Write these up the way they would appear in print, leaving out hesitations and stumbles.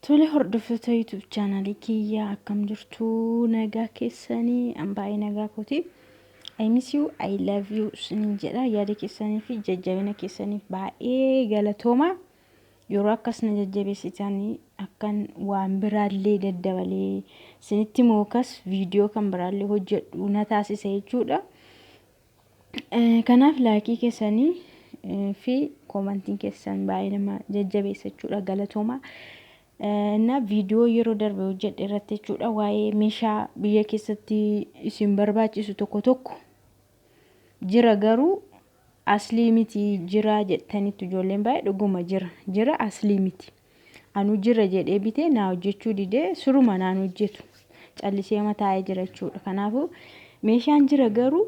Tole, hordoftoota YouTube chaanalii kiyyaa, akkam jirtu? Nagaa keessanii? An baay'ee nagaa kooti. I miss you, I love you isiniin jedha. Yaada keessanii fi jajjabina keessaniif baay'ee galatooma. Yeroo akkas na jajjabeessitanii akkan waan biraallee daddabalee isinitti mookas viidiyoo kan biraallee hojjedhu na taasisa jechuudha. Kanaaf like keessanii fi commentiin keessan baay'ee nama jajjabeessa jechuudha, galatooma. Na viidiyoo yeroo darbe hojjedhe irratti jechuudha, waa'ee meeshaa biyya keessatti isin barbaachisu tokko tokko jira garuu aslii miti jira jettanitti ijoolleen baay'ee. Dhuguma jira, jira, aslii miti. Anu jira jedhee bitee naa hojjechuu didee, suruma naan hojjetu, callisee mataa'ee jira jechuudha. Kanaafuu meeshaan jira garuu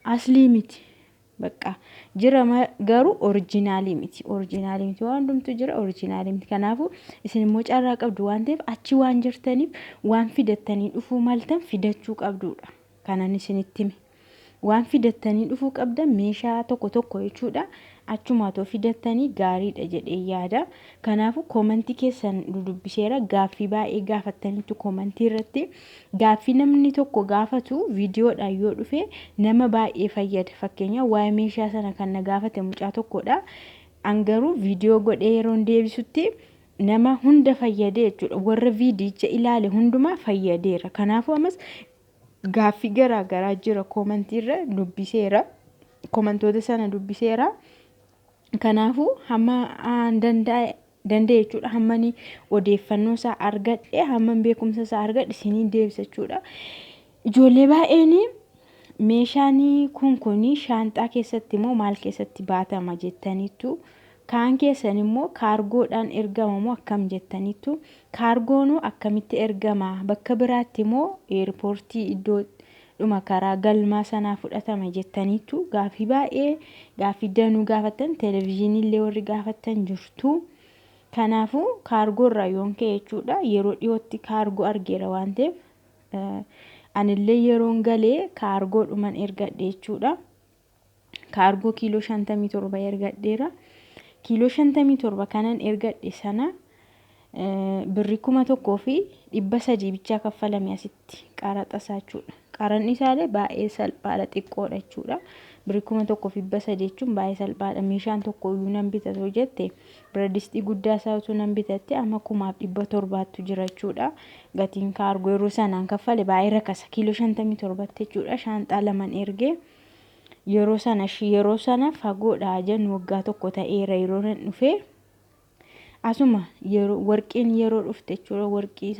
aslii miti. Bakka jira garuu originalii miti. Originalii miti, waan hundumtu jira, originalii miti. Kanaafuu isin immoo carraa qabdu waan ta'eef, achi waan jirtaniif, waan fidattanii dhufuu maltan fidachuu qabdudha. Kanan isinitti hime. Waan fidattanii dhufuu qabdan meeshaa tokko tokko jechuudha. Achuma otoo fidattanii gaariidha jedhee yaada. Kanaafuu commentii keessan dudubbiseera. Gaaffii baay'ee gaafattaniitu commentii irratti. Gaaffii namni tokko gaafatu viidiyoodhaan yoo dhufe nama baay'ee fayyada. Fakkeenyaaf, waa'ee meeshaa sana kan na gaafate mucaa tokkodha. An garuu viidiyoo godhee yeroon deebisutti nama hunda fayyadee jechuudha. Warra viidiyicha ilaale hundumaa fayyadeera. Kanaafuu ammas gaaffii garaa garaa jira, commentii irra dubbiseera. Commentoota sana dubbiseera. Kanaafuu hamma danda'e danda'e jechuudha. Hammani odeeffannoo isaa argadhe, hamman beekumsa isaa argadhe isiniin deebisa jechuudha. Ijoollee baay'een meeshaan kun shaanxaa keessatti moo maal keessatti baatama jettaniittu. Kaan keessan immoo kaargoodhaan ergama moo akkam jettaniittu. Kaargoonuu akkamitti ergama, bakka biraatti moo airportii iddoo dhuma karaa galmaa sanaa fudhatama jettaniittu. Gaaffii baay'ee, gaaffii danuu gaafattan, televezyiiniillee warri gaafattan jirtu. Kanaafuu kaargoo irraa yoon ka'e jechuudha, yeroo dhiyootti kaargoo argeera waan ta'eef, anillee yeroon galee kaargoodhuman ergadhe jechuudha. Kaargoo kiiloo 57 ergadheera. Kiiloo 57 kanan ergadhe sana birrii 1300 bichaa kaffalame asitti qaraxa isaa jechuudha. Qaranni isaallee baay'ee salphaadha, xiqqoodha jechuudha. Birrii 1300 jechuun baay'ee salphaadha. Meeshaan tokko iyyuu nan bitatu jette, biradistii guddaa isaa utuu nan bitatte amma 1700tu jira jechuudha. Gatiin kaargoo yeroo sanaan kaffale baay'ee rakasa. Kiiloo 57tti jechuudha. Shaanxaa laman ergee. Yeroo sana fagoodha jennu, waggaa tokko ta'eera yeroo nan dhufee. Asuma yeroo warqeen yeroo dhufte jechuudha, warqii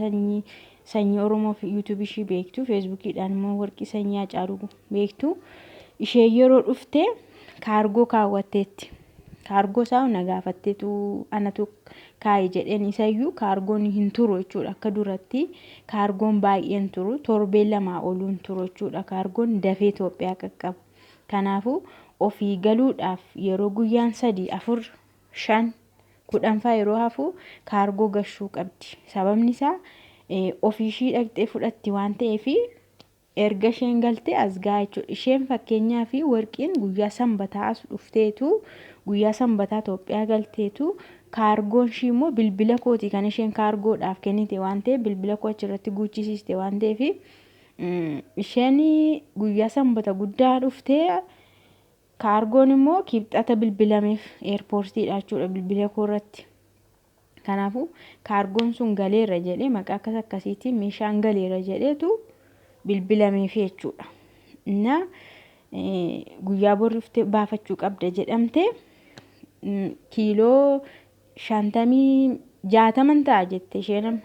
sanyii Oromoo fi YouTubeii ishii beektu, Facebookiidhaan immoo warqii sanyii Hacaaluu beektu, ishee yeroo dhufte kaargoo kaawwatteetti. Kaargoo isaa na gaafatteetu, anatu kaa'e jedheen. Isayyuu kaargoon hin turu jechuudha, akka duratti kaargoon baay'een turu, torbee lamaa oluun turu jechuudha. Kaargoon dafee Itoophiyaa qaqqaba. Kanaafuu ofii galuudhaaf yeroo guyyaan 3, 4, 5, 10 faa yeroo hafu kaargoo gashuu qabdi. Sababni isaa ofii ishii dhaqxee fudhatti waan ta'eef, erga isheen galtee as gahaa jechuudha. Isheen fakkeenyaa fi warqiin guyyaa sanbataa as dhufteetu, guyyaa sanbataa Itoophiyaa galteetu, kaargoon ishii immoo bilbila kooti kan isheen kaargoodhaaf kennite waan ta'eef, bilbila koo achirratti guuchisiiste waan ta'eef, isheen guyyaa sanbata guddaa dhuftee, kaargoon immoo kibxata bilbilameef airportiidha jechuudha bilbila koo irratti. Kanaafuu kaargoon sun galeera jedhee, maqaa akkas akkasiitiin meeshaan galeera jedheetu bilbilameef jechuudha. Na guyyaa bor dhuftee baafachuu qabda jedhamte, kiiloo 50 60n ta'a jette isheen amma.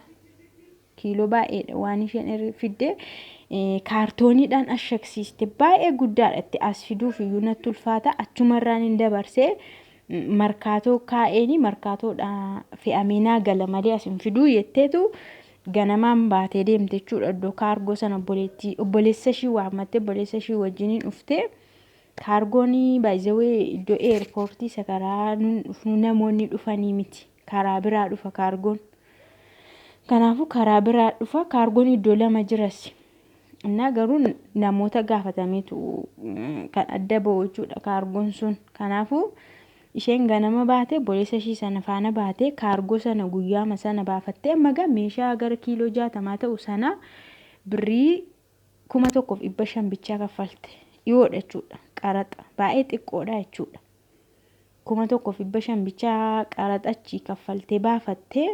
Kiiloo baay'eedha waan isheen fidde, kaartooniidhaan ashagsiiste, baay'ee guddaadha. Itti as fiduuf iyyuu natti ulfaata, achumarraan hin dabarsee markaatoo kaa'eeni, markaatoodha fe'amee naa gala malee as hin fiduu jetteetu ganamaan baatee deemte jechuudha. Iddoo kaargoo sana obboleettii obboleessa ishii waammattee, obboleessa ishii wajjiniin dhuftee. Kaargoon baay'ee iddoo airportii isa karaa dhufnu namoonni dhufanii miti, karaa biraa dhufa kaargoon. Kanaafuu karaa biraa dhufa kaargoon, iddoo lama jiras. Innaa garuu namoota gaafatameetu kan adda ba'u jechuudha kaargoon sun. Kanaafuu Isheen ganama baate, obboleessa ishii sana faana baate, kaargoo sana guyyaama sana baafattee, amma gaa meeshaa gara kiiloo 60 ta'u sana birrii 1500 bichaa kaffalte. Dhiyoodha jechuudha. Qaraxa baay'ee xiqqoodha jechuudha. 1500 bichaa qaraxa achii kaffaltee baafattee,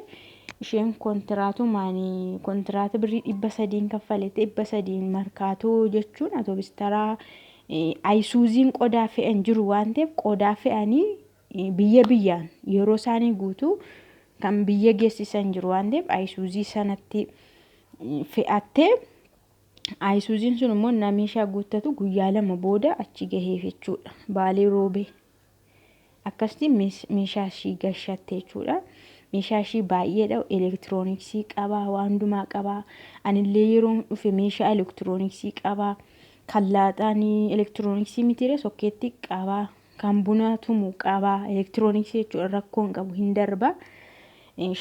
isheen kontiraatumaan kontiraata birrii 300 kaffalete. 300 Markaatoo jechuun atoobistaraa Ayisuuziin qodaa fe'an jiru waan ta'eef, qodaa fe'anii biyya biyyaan yeroo isaanii guutuu kan biyya geessisan jiru waan ta'eef, Ayisuuzii sanatti fe'attee, Ayisuuziin sun immoo na meeshaa guuttatu guyyaa 2 booda achi gaheef jechuudha. Baalee Roobee. Akkasitti meeshaa ishii gashatte jechuudha. Meeshaa ishii baay'eedha. Elektirooniksii qabaa, waan hundumaa qabaa. Anillee yeroo dhufe meeshaa elektirooniksii qabaa. Kan laaxaan elektirooniksii mitiire, sokkeetti qabaa. Kan buna tumu qabaa. Elektirooniksii jechuudha, rakkoo hin qabu, hin darba.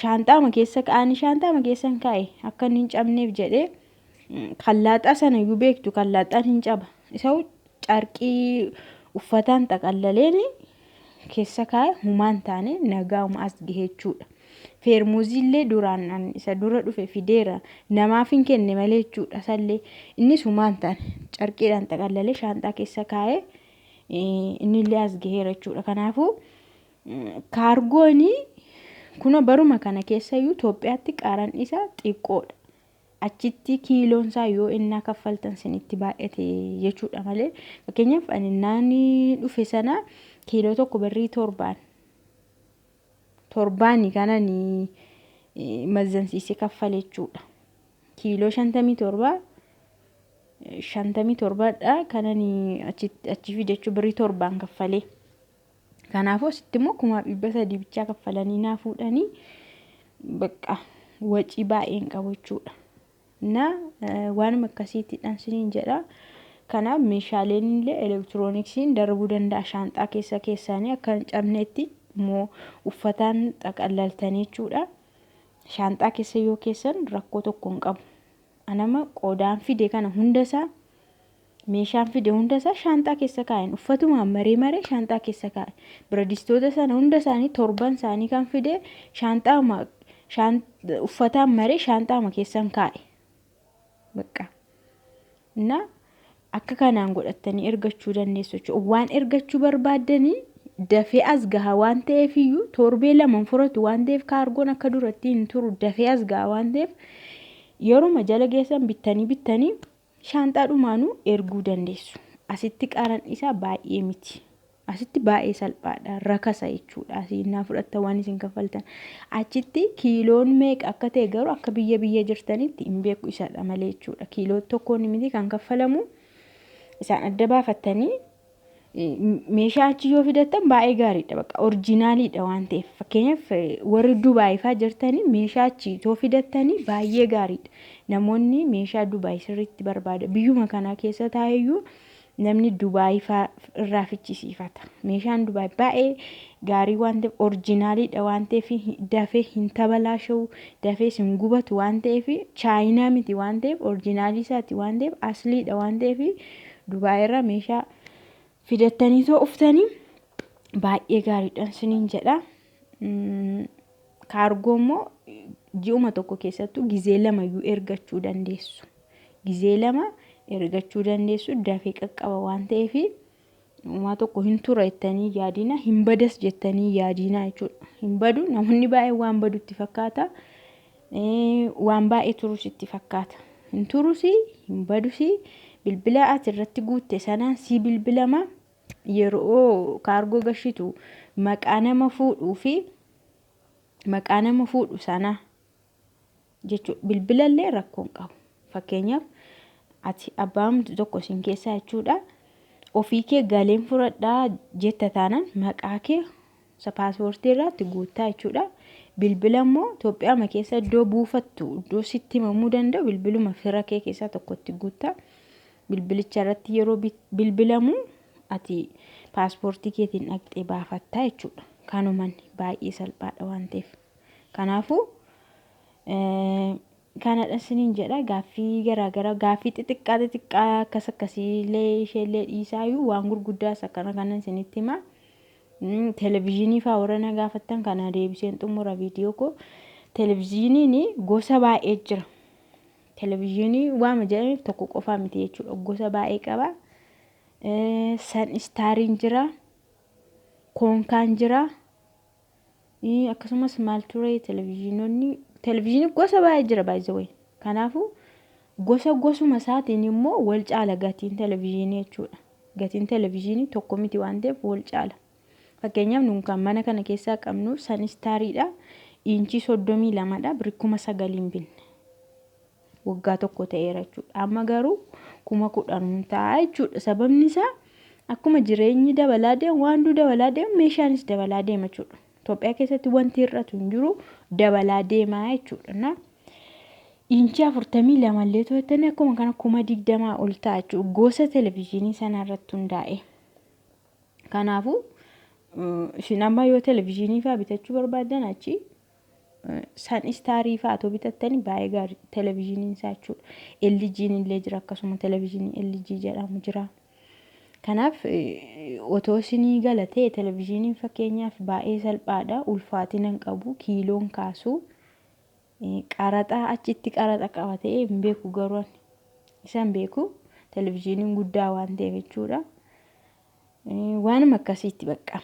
Shaanxaama keessa kaa'anii, shaanxaama keessa hin kaa'e akka inni hin cabneef jedhee. Kan laaxaa sana iyyuu beektu, kan laaxaan hin caba. Isa carqii uffataan xaqallaleen keessa kaa'e, humaan taane, nagauma as gahe jechuudha. Feermuziillee duraan isa dura dhufe fideera, namaaf hin kenne malee jechuudha. Isallee innis humaan taane, carqiidhaan xaqallalee shaanxaa keessa kaa'e, innillee as gaheera jechuudha. Kanaafuu kaargoon kuna baruma kana keessayyuu Itoophiyaatti qaran isaa xiqqoodha. Achitti kiiloon isaa yoo innaa kaffaltan sinitti baay'ate jechuudha malee, fakkeenyaaf ani naani dhufe sana kiiloo tokko birrii 7n torbaani kanan mazzansiisee kaffale jechuudha. Kiiloo 57, 57dha kanan achi fide jechuun birrii 7n kaffalee. Kanaafuu asitti immoo 3,300 bichaa kaffalanii naa fuudhanii, bakka wacii baay'een qabu jechuudha. Na waanuma akkasiittidhaan siniin jedha. Kanaaf meeshaaleen illee elektirooniksiin darbuu danda'a, shaanxaa keessa keessaanii akka hin cabnetti immoo uffataan xaqallaltanii jechuudha. Shaanxaa keessa yoo keessan rakkoo tokko hin qabu. Anama qodaan fide kana hundasaa, meeshaan fide hundasaa shaanxaa keessa kaa'en, uffatumaan maree maree shaanxaa keessa kaa'e. Biradistoota sana hunda isaanii, torban isaanii kan fide shaanxaama uffataan maree shaanxaama keessan kaa'e. Bakka. Na akka kanaan godhattanii ergachuu dandeessu jechuudha. Waan ergachuu barbaaddanii dafee as gaha waan ta'eef iyyuu, torbee 2 furatu waan ta'eef, kaargoon akka duratti hin turu, dafee as gaha waan ta'eef, yeruma jala geessan bittanii bittanii shaanxaa dhumaanuu erguu dandeessu. Asitti qaran isaa baay'ee miti. Asitti baay'ee salphaadha. Rakasa jechuudha. Asii innaa fudhatta waan isin kaffaltan. Achitti kiiloon meeqa akka ta'e garuu akka biyya biyya jirtanitti hin beeku isadha malee jechuudha. Kiiloo tokkoon miti kan kaffalamu, isaan adda baafattanii meeshaa achi yoo fidattan baay'ee gaariidha. Bakka orjinaaliidha waan ta'eef. Fakkeenyaaf warri Dubaay fa'aa jirtanii meeshaa achi yoo fidattanii baay'ee gaariidha. Namoonni meeshaa Dubaay sirriitti barbaada. Biyyuma kana keessa taa'eyyuu namni Dubaay fa'aa irraa fichisiifata. Meeshaan Dubaay baay'ee gaarii waan ta'eef, orjinaaliidha waan ta'eef, dafee hin tabalaasha'u, dafee hin gubatu waan ta'eef, Chaayinaa miti waan ta'eef, orjinaalii isaati waan ta'eef, asliidha waan ta'eef, Dubaay irraa meeshaa fidattanii too uftanii baay'ee gaariidha isiniin jedha. Kaargoo immoo ji'uma tokko keessattuu gizee lamayyuu ergachuu dandeessu. Gizee 2 ergachuu dandeessu, dafee qaqqaba waan ta'eef, uumaa tokko hin tura jettanii yaadina, hin badas jettanii yaadina jechuudha. Hin badu, namoonni baay'een waan badutti fakkaata. Waan baay'ee turus itti fakkaata. Hin turus, hin badus, bilbila ati irratti guutte sanaan sii bilbilama. Yeroo kaargoo gashitu maqaa nama fuudhuu fi maqaa nama fuudhu sana jechuudha. Bilbilallee rakkoo hin qabu. Fakkeenyaaf ati abbaan tokko isin keessaa jechuudha. Ofii kee galeen fudhadhaa jetta taanaan maqaa kee isa paaspoortii irraatti guuttaa jechuudha. Bilbila immoo Itoophiyaa keessa iddoo buufattu, iddoo sitti himamuu danda'u, bilbiluma fira kee keessaa tokkotti guuttaa. Bilbilicha irratti yeroo bilbilamu ati paaspoortii keetiin dhaqxee baafattaa jechuudha. Kanuman baay'ee salphaadha waan ta'eef. Kanaafuu kanadha isiniin jedha. Gaaffii garaagaraa, gaaffii xixiqqaa xixiqqaa akkas akkasiillee isheellee dhiisaayyuu, waan gurguddaas akkana kanan isinitti hima. Televezyiinii fa'aa warra na gaafattan kana deebiseen xumura viidiyoo koo. Televezyiiniin gosa baay'ee jira. Televezyiinii waama jedhameef tokko qofaa miti jechuudha. Gosa baay'ee qaba. San istaariin jira. Koonkaan jira. Akkasumas maal ture televezyiinonni, televezyiinii gosa baay'ee jira baay'ee. Kanaafuu gosa gosuma isaatiin immoo wal caala gatiin televezyiinii jechuudha. Gatiin televezyiinii tokko miti waan ta'eef wal caala. Fakkeenyaaf nuun kan mana kana keessaa qabnu san istaariidha. Inchii 32dha. Birrii 9,000 binne. Waggaa tokko ta'eera jechuudha. Amma garuu 10,000 ta'a jechuudha. Sababni isaa akkuma jireenyi dabalaa deemu, waan hunduu dabalaa deemu, meeshaanis dabalaa deema jechuudha. Itoophiyaa keessatti wanti hir'atu hin jiru, dabalaa deemaa jechuudha. Inchii 42 illee to'attanii akkuma kana 20,000 ol ta'a jechuudha. Gosa televezyiinii sana irratti hundaa'e. Kanaafuu isin amma yoo televezyiinii fa'aa bitachuu barbaaddan, achi san istaarii fa'aa otoo bitattanii baay'ee gaarii televezyiiniin isaa jechuudha. LG'n illee jira, akkasuma televezyiinii LG jedhamu jira. Kanaaf otoo isinii galatee televezyiiniin fakkeenyaaf baay'ee salphaadha. Ulfaatina hin qabu, kiiloon kaasu. Qaraxaa achitti qaraxa qaba ta'ee hin beeku, garuu isa hin beeku, televezyiiniin guddaa waan ta'eef jechuudha. Waanuma akkasiitti bakka.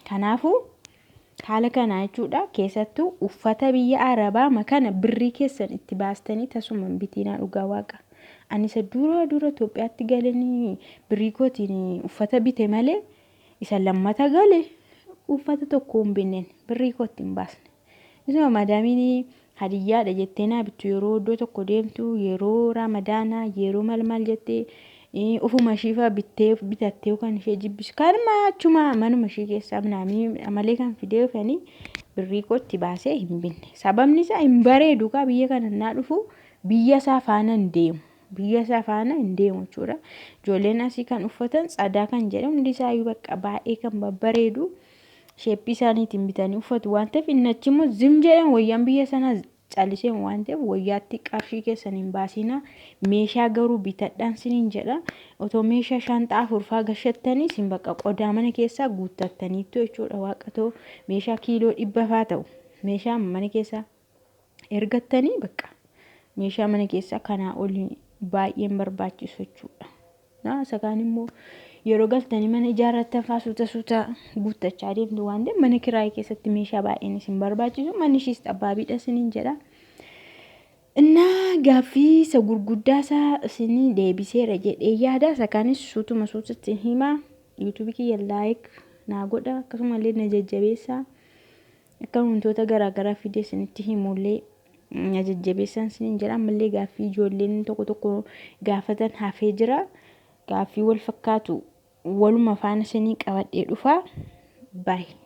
Kanaafuu haala kanaa jechuudha. Keessattuu uffata biyya Arabaa kana birrii keessan itti baastanii tasuma hin bitinaa, dhugaa waaqa. Ani isa dura dura Itoophiyaatti galanii birrii kootiin uffata bite malee, isa lammata gale uffata tokko hin binneen, birrii kootti hin baasne. Isuma madaamiin hadiyyaadha jettee naa bittu, yeroo iddoo tokko deemtu, yeroo Ramadaanaa, yeroo maal maal jettee ofuma ishii fa'aa bittee bitattee kan ishee jibbisu kanuma achuma manuma ishii keessaa malee kan fidee dhufanii birrii kootti baasee hin binne. Sababni isaa hin bareedu kaa, biyya kana naa dhufu biyya isaa faana hin deemu. Biyya isaa faana hin deemu jechuudha. Ijoolleen asii kan uffatan tsadaa kan jedhamu hundi isaayyuu bakka baay'ee kan babbareedu shape isaaniitiin bitanii uffatu waan ta'eef, inni achi immoo zim jedhan wayyaan biyya sanaa callisee waan ta'eef, wayyaatti qarshii keessan hin baasinaa. Meeshaa garuu bitadhaan siniin jedha. Otoo meeshaa shaanxaa afurfaa gashattanii isin bakka qodaa mana keessaa guuttattaniittu jechuudha. Waaqatoo meeshaa kiiloo 100 faa ta'u meeshaa mana keessaa ergattanii, bakka meeshaa mana keessaa kanaa olii baay'een barbaachisu jechuudha. Isa kaan immoo yeroo galtanii mana ijaarrattan faa suuta suuta guuttachaa deemtu waan ta'eef, mana kiraayii keessatti meeshaa baay'een isin barbaachisu, manni ishiis xabbaabiidha isiniin jedha. Innaa gaaffii isa gurguddaa isaa isinii deebiseera jedhee yaada. Isa kaanis suutuma suutatti himaa. Yuutuubii kiyya like naa godha, akkasumallee na jajjabeessaa. Akka wantoota garaagaraa fidee isinitti himullee na jajjabeessan isiniin jedha. Ammallee gaaffii ijoolleen tokko tokko gaafatan hafee jira. Gaaffii wal fakkaatu waluma faana isinii qabadhee dhufa. Baay'ee.